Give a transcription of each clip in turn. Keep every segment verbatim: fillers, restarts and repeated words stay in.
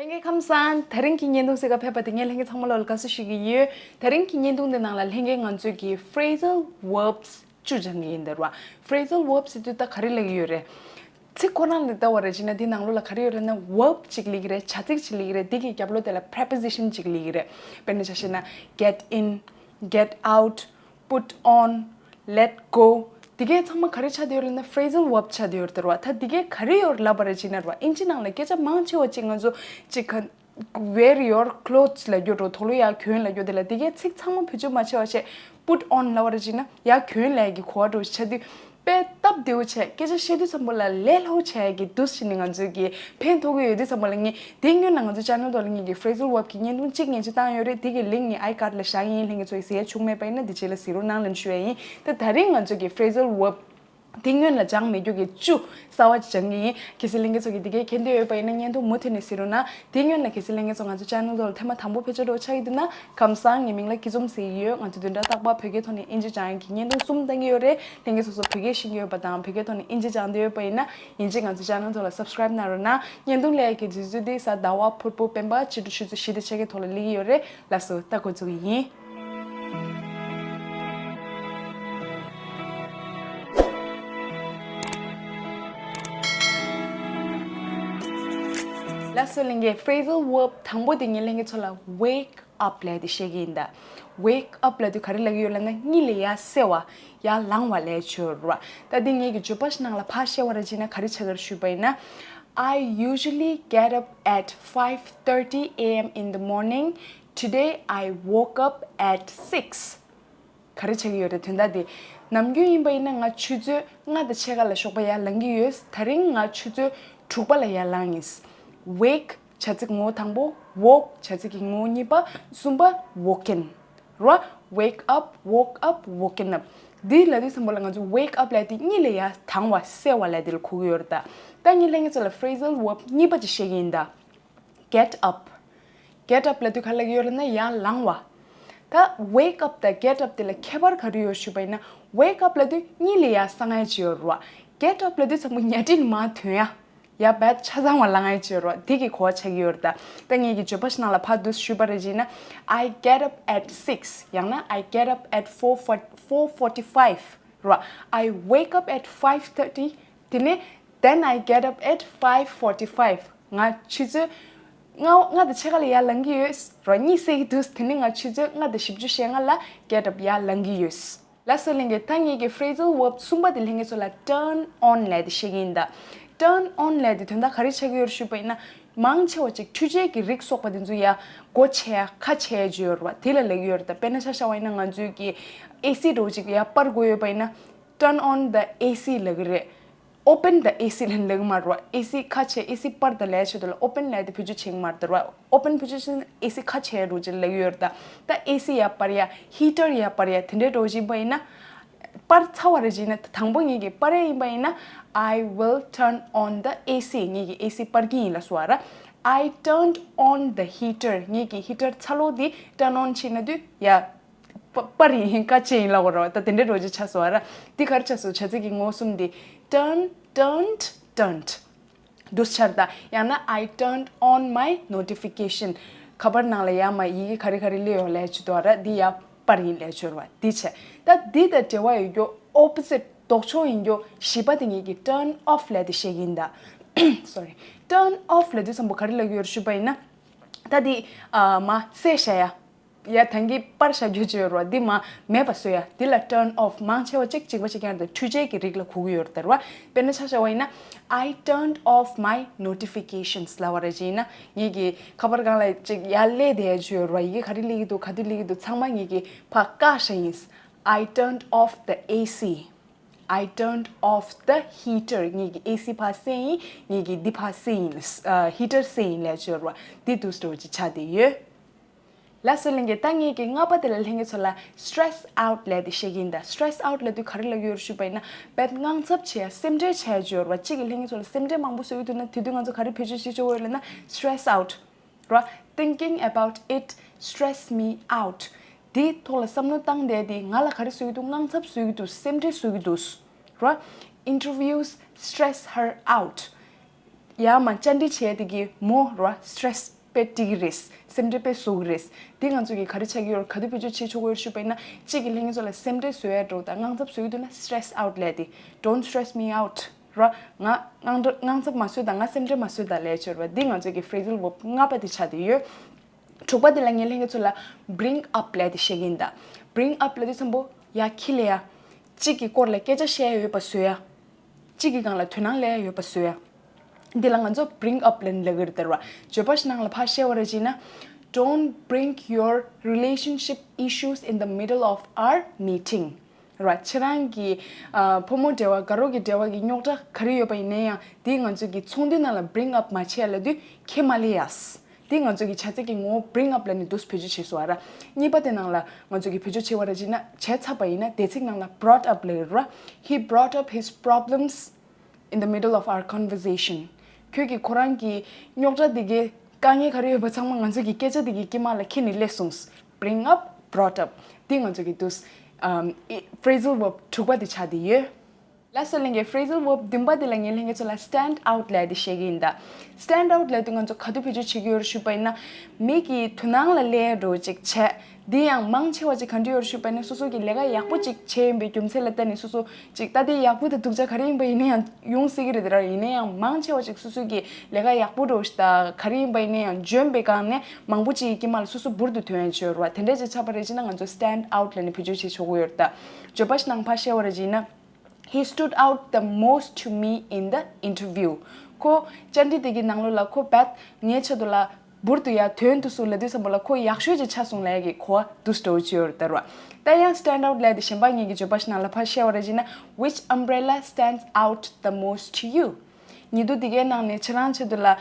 ལྷན་རྒྱས་ཁམས་བཟང་། དེ་རིང་གི་བརྙན་ཐུང་གཟིགས་ག་ཕེབས་པ་དེ་ངས་ལྷན་རྒྱས་ཚང་མ་ལོ་ལ་དགའ་བསུ་ཞུ་གི་ཡོད། དེ་རིང་གི་བརྙན་ཐུང་འདི་ནང་ལ་ལྷན་རྒྱས་ང་ཚོས་ཀྱི་phrasal verbs བཅུ་སྦྱང་གི་ཡིན་ད་ར། phrasal verbs ཟེར་དུས་ད་ག་རེ་ལབ་ཀྱི་ཡོད་རེད། ཚིག་ཁོ་རང་ལ་ལྟ་བ་རེད་ཅེ་ན་དེ་ནང་ལོགས་ལ་ག་རེ་ཡོད་རེད་ན་verb གཅིག་ལབ་ཀྱི་རེད། བྱ་ཚིག་གཅིག་ལབ་ཀྱི་རེད། དེ་གི་རྒྱབ་ལོགས་དེ་ལ་preposition གཅིག་ལབ་ཀྱི་རེད། དཔེར་ན་ཆ་བཞག་ན་get in, get out, put on, let go དེ་གས་ཚང་མ་ག་རེ་ཆགས་བསྡད་ཡོད་ལབ་ན་phrasal verb ཆགས་བསྡད་ཡོད་རེད་ད་ར། ད་དེ་གས་ག་རེ་ཡོད་ལབ་པ་རེད་ཅེ་ན་ར། ཨིན་ཇི་ནང་ལ་སྐད་ཆ་མང་ཆེ་བ་ཅིག་ང་ཚོ་ཅིག་ག wear your clothes ལབ་རྒྱུ་འགྲོ། དོ་ལོ་ཡར་གྱོན་ལབ་རྒྱུ་དེ་ལ་དེ་གས་ཚིག་ཚང་མ་བེད་སྤྱོད་མ་བྱས་པ་བྱས། put on ལབ་པ་རེད་ཅེ་ན་ཡར་གྱོན་ལབ་ཀྱི་གོ་བ་འགྲོ་ཞིག་ཆགས་དུས་དཔེ་སྟབས་བདེ་བོ་བྱས། སྐད་ཆ་བཤད་དུས་ཙམ་པ་ལ་ལས་སླ་བོ་བྱས་ཀྱི་འདུག་ཟེར་ནས་ང་ཚོས་ཀྱི་ཕན་ཐོགས་ཀྱི་ཡོད་དུས་ཙམ་པ་ལ་ངས་དེ་སྔོན་ལ་ང་ཚོ་channel ཐོག་ལ་ངས་ཀྱི་phrasal verb གི་བརྙན་ཐུང་གཅིག་ངས་ཅིག་བཏང་ཡོད་རེད། དེ་གི་link ངས་icard ལ་བཞག་ཡིན། ལྷན་རྒྱས་ཚོ་ཡིས་གཟིགས་ཡ་བྱུང་མེད་པ་ཡིན་ན་འདི་རྗེས་ལ་གཟིགས་རོགས་གནང་ལབ་ཞུ་ཡ་ཡིན། ད་ད་རིང་ང་ཚོ་གི་phrasal verb དེ་སྔོན་ལ་སྦྱངས་མེད་རྒྱུ་གི་བཅུ་གསར་བ་སྦྱང་གི་ཡིན། གལ་སྲིད་ལྷན་རྒྱས་ཚོ་གི་དེ་གའི་མཁྱེན་འདོད་ཡོད་པ་ཡིན་ན་བརྙན་ཐུང་མུ་མཐུད་ནས་གཟིགས་རོགས་གནང་། དེ་སྔོན་ལ་གལ་སྲིད་ལྷན་རྒྱས་ཚོ་ང་ཚོ་channel ཐོག་ལ་ཐེངས་མ་དང་པོ་ཕེབས་འབྱོར་འདྲ་བོ་ཆགས་ཀྱི་འདུག་ན་ཁམས་བཟང་། ངའི་མིང་ལ་སྐྱིད་འཛོམས་ཟེར་གྱི་ཡོད། ང་ཚོ་བདུན་ཕྲག་རྟག་པར་བོད་སྐད་ཐོག་ནས་ཨིན་ཇི་སྦྱང་ཡག་གི་བརྙན་ཐུང་གསུམ་བཏང་གི་ཡོད་རེད། ལྷན་རྒྱས་སོ་སོ་བོད་སྐད་ཤེས་ཀྱི་ཡོད་པ་དང་བོད་སྐད་ཐོག་ནས་ཨིན་ཇི་སྦྱང་འདོད་ཡོད་པ་ཡིན་ན་ཡིན་གཅིག་ང་ཚོ་channel ཐོག་ལ་subscribe གནང་རོགས་གནང་། བརྙན་ཐུང་སླེབས་ཡག་གི་དུས་ཚོད་འདི་གཟའ་ཟླ་བ་ཕུར་བུ་སྤེན་པ་ཕྱི་དྲོ་ཆུ་ཚོད་བཞི་དང་ཕྱེད་ཀའི་ཐོག་ལ་སླེབས་ཀྱི་ཡོད་རེད། ལགས་སོ་ད་འགོ་འཛུགས་ཀྱི་ཡིན། ལགས་སོ་ལྷན་རྒྱས། phrasal verb དང་པོ་དེ་ངས་ལྷན་རྒྱས་ཚོ་ལ་wake up ལབ་དེ་བཤད་ཀྱི་ཡིན་ད། wake up ལབ་དུས་ག་རེ་ལབ་ཀྱི་ཡོད་ལབ་ན་གཉིད་ལས་ཡར་སད་པ། ཡར་ལངས་པ་ལབ་ཀྱི་ཡོད་རེད་བ། ད་འདི་ངས་ཀྱི་བརྗོད་པ་ཞིག་ནང་ལ་ཕར་བཤད་པ་རེད་ཅེ་ན་ག་རེ་ཆགས་ཀྱི་རེད་ཞུས་པ་ཡིན་ན། I usually get up at five thirty a m in the morning. Today I woke up at six. ག་རེ་ཆགས་ཀྱི་ཡོད་རེད། དོན་དག་འདི་ནམ་རྒྱུན་ཡིན་པ་ཡིན་ན་ང་ཆུ་ཚོད་ལྔ་དང་ཕྱེད་ཀ་ལ་ཞོགས་པ་ཡར་ལངས་ཀྱི་ཡོད། ད་རིང་ང་ཆུ་ཚོད་དྲུག་པ་ལ་ཡར་ལངས་ཡིན། wake བྱ་ཚིག་ངོ་བོ་དང་པོ། woke བྱ་ཚིག་གི་ངོ་བོ་གཉིས་པ། གསུམ་པ་woken ར། wake up, woke up, woken up. འདི་ལབ་དུས་ཙམ་པ་ལ་ང་ཚོ་wake up ལབ་དེ་གཉིད་ལས་ཡར་ལངས་པ་སད་པ་ལབ་དེ་ལ་གོ་གི་ཡོད་རེད་ད། ད་ངས་ལྷན་རྒྱས་ཚོ་ལ་phrasal verb གཉིས་པ་ཅིག་བཤད་ཀྱི་ཡིན་ད། get up. get up ལབ་དུས་ག་རེ་ལབ་ཀྱི་ཡོད་ལབ་ན་ཡར་ལངས་པ། ད་wake up དང་get up དེ་ལ་ཁྱད་པར་ག་རེ་ཡོད་ཞུས་པ་ཡིན་ན། wake up ལབ་དུས་གཉིད་ལས་ཡར་ལངས་ཡག་ཅིག་ཡོད་རེད་བ། get up ལབ་དུས་ཙམ་པ་ཉལ་ཁྲི་ནས་མར་ཐོན་ཡ། ཡར་བད་ཆ་ཚང་བ་ལངས་ཡག་ཅིག་ཡོད་རེད་བ། དེ་གི་གོ་བ་ཆགས་ཀྱི་ཡོད་རེད་ད། ད་ངས་ཀྱི་བརྗོད་པ་ཞིག་ནང་ལ་ཕར་འདུག་ཞུས་པ་རེད་ཅེ་ན། I get up at six ཡང་ན་I get up at four, four forty-five རེད་བ། I wake up at five thirty དེ་ནས། Then I get up at five forty-five. ང་ཆུ་ཚོད་ལྔ་ལྔ་དང་ཕྱེད་ཀ་ལ་ཡར་ལངས་ཀྱི་ཡོད་ར། གཉིད་སད་ཀྱི་འདུག་དེ་ནས་ང་ཆུ་ཚོད་ལྔ་དང་བཞི་བཅུ་ཞེ་ལྔ་ལ་get up ཡར་ལངས་ཀྱི་ཡོད། ལགས་སོ་ལྷན་རྒྱས། ད་ངས་ཀྱི་phrasal verb གསུམ་པ་དེ་ལྷན་རྒྱས་ཚོ་ལ་turn on ལབ་དེ་བཤད་ཀྱི་ཡིན་ད། turn on ལབ་དེ་དོན་དག་ག་རེ་ཆགས་ཀྱི་ཡོད་རེད་ཞུས་པ་ཡིན་ན། མང་ཆེ་བ་ཅིག་འཕྲུལ་ཆས་ཀྱི་རིགས་སོགས་པ་དེ་ཚོ་ཡར་སྒོ་ཕྱེ་ཡ་ཁ་ཕྱེ་ཡ་ཅིག་ཡོད་རེད་བ། དེ་ལ་ལབ་ཀྱི་ཡོད་རེད་ད། དཔེར་ན་ཆ་བཞག་པ་ཡིན་ན་ང་ཚོས་ཀྱི་ཨེ་སི་འདྲ་བོ་ཅིག་ཡར་སྤར་དགོས་ཡོད་པ་ཡིན་ན། Turn on the A C ལབ་ཀྱི་རེད། Open the A C ལབ་ལབ་ཀྱི་མ་རེད་བ། ཨེ་སི་ཁ་ཕྱེ། ཨེ་སི་སྤར་དང་ལབ་ཆེད་དུ་ལ་open ལབ་དེ་བེད་སྤྱོད་བྱེད་ཀྱི་མ་རེད་བ། open བེད་སྤྱོད་བྱས་ན་ཨེ་སི་ཁ་ཕྱེ་རུ་ཅིག་ལབ་ཀྱི་ཡོད་རེད་ད། ད་ཨེ་སི་ཡར་སྤར་ཡ། heater ཡར་སྤར་ཡ་དེ་འདྲའི་འདྲ་བོ་ཅིག་ཡིན་པ་ཡིན་ན། སྤར་ཚར་བ་རེད་ཅེ་ན། དང་པོ་ངས་ཀྱི་སྤར་ཡ་ཡིན་པ་ཡིན་ན། I will turn on the A C ངས་ཀྱི་ཨེ་སི་སྤར་གྱི་ཡིན་ལབ་སོང་བ་ར། I turned on the heater ངས་ཀྱི་heater ཚ་གློག་འདི་turn on བྱས་ན་དུས་ཡ། པ་པར་ཡིན། ཀ་ཅེ་ཡིན་ལབ་དགོས་རེད་བ། ད་དེ་འདྲའི་འདྲ་བོ་ཅིག་ཆགས་སོང་བ་ར། འདི་ག་རེ་ཆགས་སོང་། བྱ་ཚིག་གི་ངོ་བོ་གསུམ་འདི། turn, turned, turned འདུག་སེ་ཆགས་རེད་ད། ཡང་ན་I turned on my notification ཁ་པར་ནང་ལ་ཡར་མར་ཡི་གེ་ག་རེ་ག་རེ་སླེབས་ཡོད་ལབ་ཀྱི་འདུག་ར། འདི་ཡར་པར་ཡིན་ལབ་ཀྱི་ཡོད་རེད་བ། འདི་བྱས། ད་འདི་དང་འབྲེལ་བ་ཡོད་རྒྱུ་opposite ལྡོག་ཕྱོགས་ཡིན་རྒྱུ་བཞི་པ་དེ་ངས་ཀྱི་turn off ལབ་དེ་བཤད་ཀྱི་ཡིན་ད། Sorry, turn off ལབ་དུས་ཙམ་པ་ག་རེ་ལབ་ཀྱི་ཡོད་རེད་ཞུས་པ་ཡིན་ན། ད་འདི་ཨ་མར་བསད་བཞག་ཡ། ཡ་ད་གིན་པར་བཞག་རྒྱུ་ཅིག་ཡོད་རེད་བ། འདི་མར་མེད་པ་བཟོ་ཡ། འདི་ལ་turn off མང་ཆེ་བ་ཅིག་གཅིག་པ་གཅིག་རྐྱང་དང་འཕྲུལ་ཆས་ཀྱི་རིགས་ལ་གོ་གི་ཡོད་རེད་ད་ར་བ། དཔེར་ན་ཆ་བཞག་པ་ཡིན་ན། I turned off my notifications ལབ་པ་རེད་ཅེ་ཡིན་ན། ངས་ཀྱི་ཁ་པར་སྒང་ལ་ཅིག་ཡར་སླེབས་བསྡད་ཡ་ཅིག་ཡོད་རེད་བ། ཡི་གེ་ག་རེ་སླེབས་ཀྱི་འདུག་ག་དུས་སླེབས་ཀྱི་འདུག་ཚང་མ་ངས་ཀྱི་ཕར་བཀག་བཞག་ཡིན། I turned off the A C. I turned off the heater. ངས་ཀྱི་ཨེ་སི་ཕར་བསད་ཡིན། ངས་ཀྱི་འདི་ཕར་བསད་ཡིན། ཨ་heater བསད་ཡིན་ལབ་ཡ་ཅིག་ཡོད་རེད་བ། འདི་འདུག་སེ་འདྲ་བོ་ཅིག་ཆགས་བསྡད་ཡོད། ལགས་སོ་ལྷན་རྒྱས། ད་ངས་ཀྱི་ལྔ་པ་དེ་ལ་ལྷན་རྒྱས་ཚོ་ལ་stress out ལབ་དེ་བཤད་ཀྱི་ཡིན་ད། stress out ལབ་དུས་ག་རེ་ལབ་ཀྱི་ཡོད་རེད་ཞུས་པ་ཡིན་ན། དཔེ་དངངས་འཚབ་བྱེད་ཡ། སེམས་ཁྲལ་བྱེད་ཡ་ཅིག་ཡོད་རེད་བ། གཅིག་གིས་ལྷན་རྒྱས་ཚོ་ལ་སེམས་ཁྲལ་མང་པོ་བཟོ་གི་འདུག་ན་དེ་དུས་ང་ཚོ་ག་རེ་བེད་སྤྱོད་བྱེད་ཆོག་གི་ཡོད་ལབ་ན་stress out ར། Thinking about it stress me out. འདིའི་ཐོག་ལ་བསམ་བློ་བཏང་བསྡད་དེ་ང་ལ་ག་རེ་བཟོ་གི་འདུག་དངངས་འཚབ་བཟོ་གི་འདུག་སེམས་ཁྲལ་བཟོ་གི་འདུག་ར། Interviews stress her out. ཡར་མར་བཅར་འདྲི་བྱས་དེ་གི་མོ་ར་སི་ཊེ་རེ་སི་དཔེ་སྤྲད་ཀྱི་རེད། སེམས་ཁྲལ་དཔེ་བཟོ་གི་རེད། འདི་ང་ཚོ་གི་ག་རེ་ཆགས་ཀྱི་ཡོད་རེད། ག་དུས་བེད་སྤྱོད་བྱེད་ཆོག་གི་ཡོད་རེད་ཞུས་པ་ཡིན་ན། གཅིག་གི་ལྷན་རྒྱས་ཚོ་ལ་སེམས་ཁྲལ་བཟོ་ཡ་འགྲོ་དང་དངངས་འཚབ་བཟོ་གི་འདུག་ན་stress out ལབ་དེ། Don't stress me out ར། ང་དངངས་དངངས་འཚབ་མ་བཟོས་དང་། ང་སེམས་ཁྲལ་མ་བཟོས་དང་ལབ་ཡ་ཡོད་རེད་པ། འདི་ང་ཚོ་གི་phrasal verb ལྔ་པ་དེ་ཆགས་བསྡད་ཡོད། དྲུག་པ་དེ་ལ་ངས་ལྷན་རྒྱས་ཚོ་ལ་bring up ལབ་དེ་བཤད་ཀྱི་ཡིན་ད། Bring up ལབ་དུས་ཙམ་པོ་ཡར་ཁྱེར་ལབ་ཡ། གཅིག་གི་སྐོར་ལ་སྐད་ཆ་བཤད་ཡ་ཡོད་པ་བཟོ་ཡ། གཅིག་གི་སྒང་ལ་དོ་སྣང་སླེབས་ཡ་ཡོད་པ་བཟོ་ཡ། འདི་ལ་ང་ཚོ་bring up ལབ་ནས་ལབ་ཀྱི་རེད་ད་ར། བརྗོད་པ་ཞིག་ནང་ལ་ཕར་བཤད་པ་རེད་ཅེ་ན། Don't bring your relationship issues in the middle of our meeting ར། ཁྱེད་རང་གི་ཨ་ཕོ་མོ་འབྲེལ་བ། དགའ་རོགས་ཀྱི་འབྲེལ་བ་གི་རྙོག་དྲ་ག་རེ་ཡོད་པ་ཡིན་ན་ཡང་། འདི་ང་ཚོ་གི་ཚོགས་འདུ་ནང་ལ་bring up མ་བྱས་ལབ་དུས་ཁྱེར་མ་སླེབས་ཡ། འདི་ང་ཚོ་གི་བྱ་ཚིག་གི་ངོ་བོ་bring up ལབ་ནས་འདུག་བེད་སྤྱོད་བྱས་སོང་བ་ར། གཉིས་པ་དེ་ནང་ལ་ང་ཚོ་གི་བེད་སྤྱོད་བྱས་པ་རེད་ཅེ་ན། བྱས་ཚར་བ་ཡིན་ན་འདས་ཚིག་ནང་ལ་brought up ལབ་ཀྱི་ར། He brought up his problems in the middle of our conversation. ཁྱོད་ཀྱིས་ཁོ་རང་གི་རྙོག་དྲ་དེ་གའི་དཀའ་ངལ་ག་རེ་ཡོད་པ་ཚང་མ་ང་ཚོ་གི་སྐད་ཆ་དེ་གའི་དཀྱིལ་མ་ལ་ཁྱེར་ནས་སླེབས་སོང་། Bring up, brought up. འདི་ང་ཚོ་གི་འདུག་ཨམ། ཨི། phrasal verb དྲུག་པ་དེ་ཆགས་བསྡད་ཡོད། ལགས་སོ་ལྷན་རྒྱས། phrasal verb བདུན་པ་དེ་ལ་ངས་ལྷན་རྒྱས་ཚོ་ལ་stand out ལབ་དེ་བཤད་ཀྱི་ཡིན་ད། Stand out ལབ་དུས་ང་ཚོ་ག་དུས་བེད་སྤྱོད་བྱེད་ཀྱི་ཡོད་རེད་ཞུས་པ་ཡིན་ན། མི་གི་དོ་སྣང་ལ་སླེབས་འགྲོ་ཅིག་བྱས། འདི་ཡང་མང་ཆེ་བ་ཅིག་ག་འདྲ་ཡོད་རེད་ཞུས་པ་ཡིན་ན། སོ་སོ་གི་ལས་ཀ་ཡག་པོ་ཅིག་བྱས་ཡིན་པའི་རྒྱུ་མཚན་ལ་བརྟེན་ནས་སོ་སོ་ཅིག་ད་དེ་ཡག་པོ་དང་སྡུག་ཅག་ག་རེ་ཡིན་པ་ཡིན་ན་ཡང་ཡོང་སྲིད་ཀྱི་རེད་དེ་ར། ཡིན་ན་ཡང་མང་ཆེ་བ་ཅིག་སོ་སོ་གི་ལས་ཀ་ཡག་པོ་འགྲོ་ཞིག་དང་ག་རེ་ཡིན་པ་ཡིན་ན་ཡང་འཇོན་པའི་སྒང་ནས་མང་པོ་ཅིག་གི་དཀྱིལ་མ་ལ་སོ་སོ་འབུར་དུ་ཐོན་ཡ་ཅིག་ཡོད་རེད་བ། དེ་འདྲ་ཅིག་ཆགས་པ་རེད་ཅེ་ན་ང་ཚོ་stand out ལབ་ནས་བེད་སྤྱོད་བྱེད་ཆོག་གི་ཡོད་རེད་ད། བརྗོད་པ་ཞིག་ནང་ཕར་བཤད་པ་རེད་ཅེ་ན། He stood out the most to me in the interview. ཁོ་བཅར་འདྲི་དེ་གི་ནང་ལོགས་ལ་ཁོ་རྦད་ངའི་ཆེད་དུ་ལ་འབུར་དུ་ཡ་ཐོན་ཐུབ་སོང་ལབ་དུས་ཙམ་པ་ལ་ཁོ་ཡག་ཤོས་ཅིག་ཆགས་སོང་ལབ་ཡ་གི་གོ་བ་འདུག་སེ་འགྲོ་གི་ཡོད་རེད་ད་ར། ད་ཡང་stand out ལབ་དེ་གཞན་པ་ངེད་ཀྱི་བརྗོད་པ་ཞིག་ནང་ལ་ཕར་བཤད་པ་རེད་ཅེ་ན། Which umbrella stands out the most to you? ཉི་གདུགས་འདི་གའི་ནང་ནས་ཁྱེད་རང་ཆེད་དུ་ལ་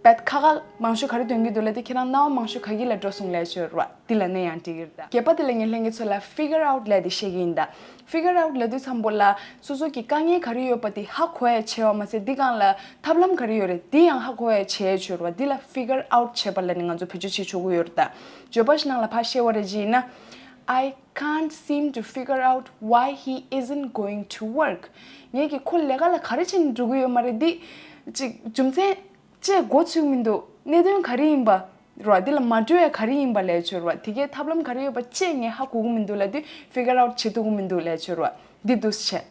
རྦད་ཁ་ཁ་མང་ཤོས་ག་རེ་འདོན་གྱི་འདུག་ལབ་དུས། ཁྱེད་རང་སྣང་བ་མང་ཤོས་ག་གི་ལ་འགྲོ་སོང་ལབ་ཡ་ཅིག་ཡོད་རེད་བ། འདི་ལབ་ན་ཡང་འགྲིག་གི་རེད་ད། བརྒྱད་པ་དེ་ལ་ངས་ལྷན་རྒྱས་ཚོ་ལ་figure out ལབ་དེ་བཤད་ཀྱི་ཡིན་ད། figure out ལབ་དུས་ཙམ་པ་ལ་སོ་སོ་གི་དཀའ་ངལ་ག་རེ་ཡོད་པ་དེ་ཧ་གོ་ཡ་བྱས་པ་མ་ཟད། འདི་སྒང་ལ་ཐབས་ལམ་ག་རེ་ཡོད་རེད་འདི་ཡང་ཧ་གོ་ཡ་བྱས་ཡ་ཅིག་ཡོད་རེད་བ། འདི་ལ་figure out བྱེད་པ་ལབ་ནས་ང་ཚོ་བེད་སྤྱོད་བྱེད་ཆོག་གི་ཡོད་རེད་ད། བརྗོད་པ་ཞིག་ནང་ལ་ཕར་བཤད་པ་རེད་ཅེ་ན། I can't seem to figure out why he isn't going to work. ངེད་ཀྱིས་ཁོ་ལས་ཀ་ལ་ག་རེ་བྱས་ནས་འགྲོ་གི་ཡོད་མ་རེད། འདི་ཅིག་རྒྱུ་མཚན་ཅིག་གོ་ཚུགས་མི་འདུག་གནད་དོན་ག་རེ་ཡིན་པ་ར། འདི་ལ་མ་འགྲོ་ཡ་ག་རེ་ཡིན་པ་ལབ་ཡ་ཅིག་ཡོད་རེད་བ། དེ་གའི་ཐབས་ལམ་ག་རེ་ཡོད་པ་ཅིག་ངས་ཧ་གོ་གི་མི་འདུག་ལབ་དུས་figure out བྱེད་ཐུབ་ཀྱི་མི་འདུག་ལབ་ཡ་ཅིག་ཡོད་རེད་བ། འདི་འདུག་སེ་བྱས།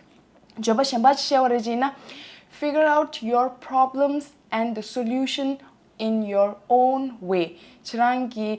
བརྗོད་པ་གཞན་པ་ཅིག་བཤད་པ་རེད་ཅེ་ན། Figure out your problems and the solution in your own way. ཁྱེད་རང་གི་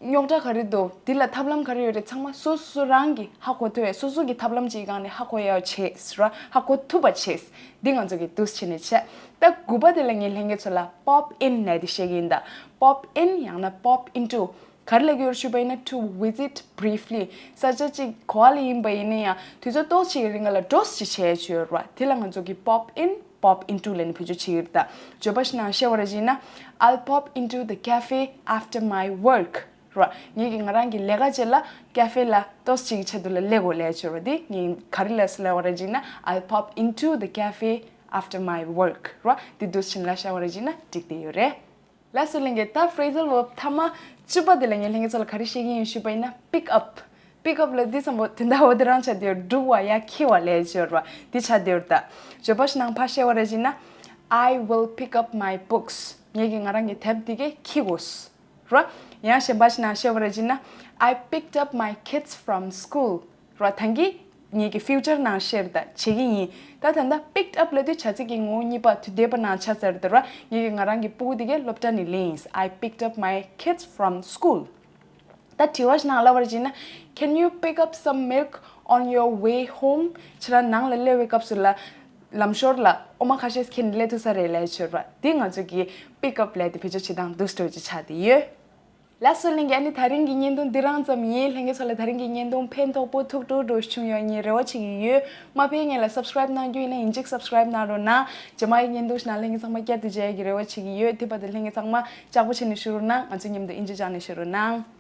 རྙོག་དྲ་ག་རེ་འདུག་འདི་ལ་ཐབས་ལམ་ག་རེ་ཡོད་རེད་ཚང་མ་སོ་སོ་རང་གིས་ཧ་གོ་ཐུབ་པའི། སོ་སོ་གི་ཐབས་ལམ་ཅིག་སྒང་ནས་ཧ་གོ་ཡ་བྱས་ར། ཧ་གོ་ཐུབ་པ་བྱས། འདི་ང་ཚོ་གི་འདུག་སེ་བྱས་ནས་བྱས། ད་དགུ་པ་དེ་ལ་ངས་ལྷན་རྒྱས་ཚོ་ལ་pop in ལབ་དེ་བཤད་ཀྱི་ཡིན་ད། Pop in ཡང་ན་pop into ག་རེ་ལབ་ཀྱི་ཡོད་རེད་ཞུས་པ་ཡིན་ན། To visit briefly. ས་ཆ་གཅིག་ག་པར་ལ་ཡིན་པ་ཡིན་ན་ཡང་དུས་ཚོད་ཏོག་ཙམ་གྱི་རིང་ལ་འགྲོ་སེ་བྱས་ཡ་ཅིག་ཡོད་རེད་བ། དེ་ལ་ང་ཚོ་གིས་pop in, pop into ལབ་ནས་བེད་སྤྱོད་བྱེད་ཀྱི་ཡོད་རེད་ད། བརྗོད་པ་ཞིག་ནང་བཤད་པ་རེད་ཅེ་ན། I'll pop into the cafe after my work. ར། ངེད་ཀྱིས་ང་རང་གི་ལས་ཀ་རྗེས་ལ་cafe ལ་ཏོག་ཙམ་གྱི་ཆེད་དུ་ལ་སླེབས་དགོས་ལབ་ཡ་ཅིག་ཡོད་རེད་བ། དེ་ངས་ག་རེ་ལབ་སོང་ལབ་པ་རེད་ཅེ་ན། I'll pop into the cafe after my work. ར། དེ་འདུག་སེ་བྱས་ནས་ལབ་བཞག་པ་རེད་ཅེ་ན་འགྲིག་བསྡད་ཡོད་རེད། ལགས་སོ་ལྷན་རྒྱས། ད་phrasal verb ཐ་མ་བཅུ་པ་དེ་ལ་ངས་ལྷན་རྒྱས་ཚོ་ལ་ག་རེ་བཤད་ཀྱི་ཡིན་ཞུས་པ་ཡིན་ན། Pick up. Pick up ལབ་དུས་ཙམ་པ་དོན་དག་འོ་དེ་རང་ཆགས་བསྡད་ཡོད། སྒྲུག་པ་ཡ་འཁྱེར་བ་ལབ་ཡ་ཅིག་ཡོད་རེད་བ། འདི་ཆགས་བསྡད་ཡོད་རེད་ད། བརྗོད་པ་ཞིག་ནང་ཕར་བཤད་པ་རེད་ཅེ་ན། I will pick up my books. ངེད་ཀྱིས་ང་རང་གི་དེབ་འདི་གའི་འཁྱེར་དགོས་ར། ཡང་གཞན་པ་ཞིག་ནང་བཤད་པ་རེད་ཅེ་ན། I picked up my kids from school. ར། ད་གིན་ངེད་ཀྱིས་future ནང་བཤད་པ་ད་བྱེད་ཀྱི་ཡིན། ད་ད་ལྟ་picked up ལབ་དུས་བྱ་ཚིག་གི་ངོ་བོ་གཉིས་པ་དུས་འདས་པ་ནང་ཆགས་ཚར་དུས་ར། ངེད་ཀྱིས་ང་རང་གི་སྤུ་གུ་དེ་གའི་སློབ་གྲྭ་ནས་ལེན་ཡིན། I picked up my kids from school. ད་དྲི་བ་ཞིག་ནང་ལབ་པ་རེད་ཅེ་ན། Can you pick up some milk on your way home? ཁྱེད་རང་ནང་ལ་སླེབས་པའི་སྐབས་སུ་ལ་ལམ་ཞོར་ལ་འོ་མ་ཁ་ཤས་འཁྱེར་ནས་སླེབས་ཐུབ་ས་རེད་ལབ་ཡ་ཅིག་ཡོད་རེད་བ། འདི་ང་ཚོ་གིས་pick up ལབ་དེ་བེད་སྤྱོད་བྱེད་སྟངས་འདུག་སེ་འགྲོ་ཅིག་ཆགས་བསྡད་ཡོད། ལགས་སོ་ལྷན་རྒྱས། ཨ་ནི་དེ་རིང་གི་བརྙན་ཐུང་འདི་རང་ཙམ་ཡིན། ལྷན་རྒྱས་ཚོ་ལ་དེ་རིང་གི་བརྙན་ཐུང་ཕན་ཐོགས་པོ་ཐུགས་སྤྲོ་སྤྲོ་བྱུང་ཡོད་ངས་རེ་བ་བྱེད་ཀྱི་ཡོད། མ་ཕེབས་ངེད་ལ་subscribe གནང་རྒྱུ་ཡིན་ན་ཡིན་གཅིག་subscribe གནང་རོགས་གནང་། རྗེས་མ་གི་བརྙན་ཐུང་ཞིག་ནང་ལྷན་རྒྱས་ཚང་མ་བསྐྱར་དུ་མཇལ་ཡ་གི་རེ་བ་བྱེད་ཀྱི་ཡོད། དེ་བར་དུ་ལྷན་རྒྱས་ཚང་མ་ལྕགས་པོ་བྱས་ནས་བཞུགས་རོགས་གནང་། ང་ཚོ་མཉམ་དུ་ཨིན་ཇི་སྦྱངས་ནས་བཞུགས་རོགས་གནང་།